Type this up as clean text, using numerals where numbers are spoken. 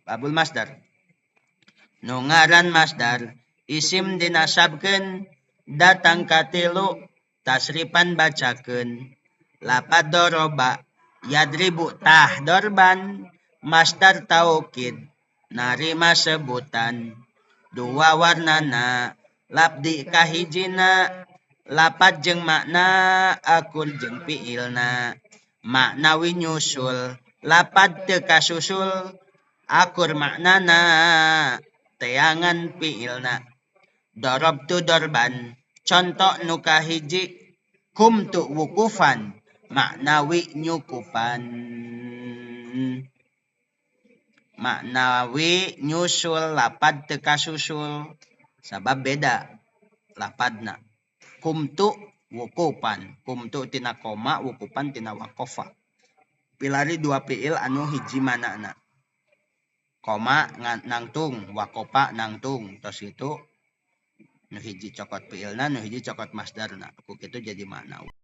Babul masdar. Nu ngaran masdar isim dinasabkeun datang katilu tasrifan bacakeun. Lapad doroba yadribu tah dorban masdar taukid narima sebutan dua warnana labdi kahijina lapad jeung makna akur jeung fiilna maknawi nyusul lapad teu kasusul akur maknana teangan fiilna darabtu dorban conto nu kahiji qumtu wukufan maknawi nyukupan maknawi nyusul lapad teu kasusul sabab beda lapadna qumtu wukufan qumtu tina koma wukufan tina waqofa pilari dua fiil anu hiji manana koma nangtung waqofa nangtung tos kitu nu hiji cokot fiilna nu hiji cokot masdarna ku kitu jadi maknawi.